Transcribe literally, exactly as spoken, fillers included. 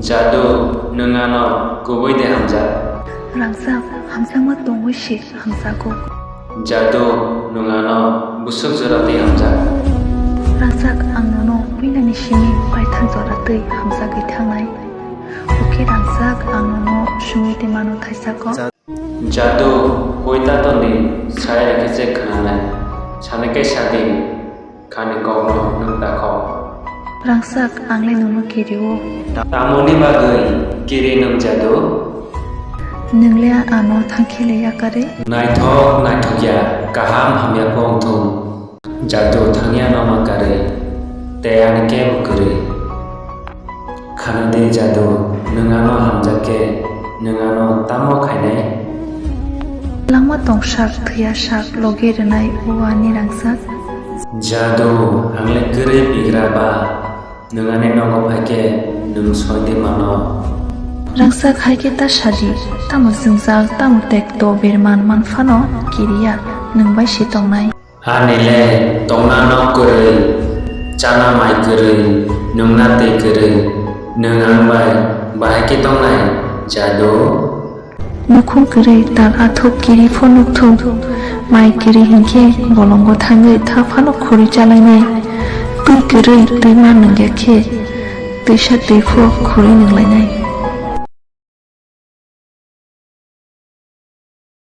Jadu, nwng ano kubui de hamjak? Rangchak, hamjakma tongwi se hamjago. Jadu, nwng ano bwswk jora twi hamjak? Rangchak, ang nono puilani simi paithak jora twi hamjagwi thangnai. Oke Rangchak, ang nono sungwi twi mano thaisako. Jadu, hoi tatoni sai rikhe se khwnanai. Sanai khe sadi, khani kokno nwng ta kho. Rangchak, ang le nono kirio. Tamoni bagwi kiri nwng Jadu? Nwng le ano thangkhe le yakarwi. Naithok naithok ya, kaham hamya khe wng thung. Jadu, thangya no ma karwi, tei ani kebo kwrwi. Khana de Jadu, nwng ano hamjak khe, nwng ano tamo khainai? Langma tongsak, thwiyasak, logi rwnai o ani Rangchak. Jadu, ang le kwrwi bigra ba, nwng ani nogo phai khe, nwng soi de mano. Rangchak, hai khe ta sadi, tamo jwngjal, tamo tekto berman man phano kiriya, nwng bai se tongnai. Ani le tongna nok kwrwi, chana mai kwrwi, nungna twi kwrwi, nwng ang bai bahai khe tongnai, Jadu? Nukhung kwrwi tal athuk kiri pho nuk thung, mai kwrwi hinkhe bolongo thangwi tha phano khorwi chalainai, twi kwrwi twi ma nungya khe twisa twi pho khorwi nunglainai.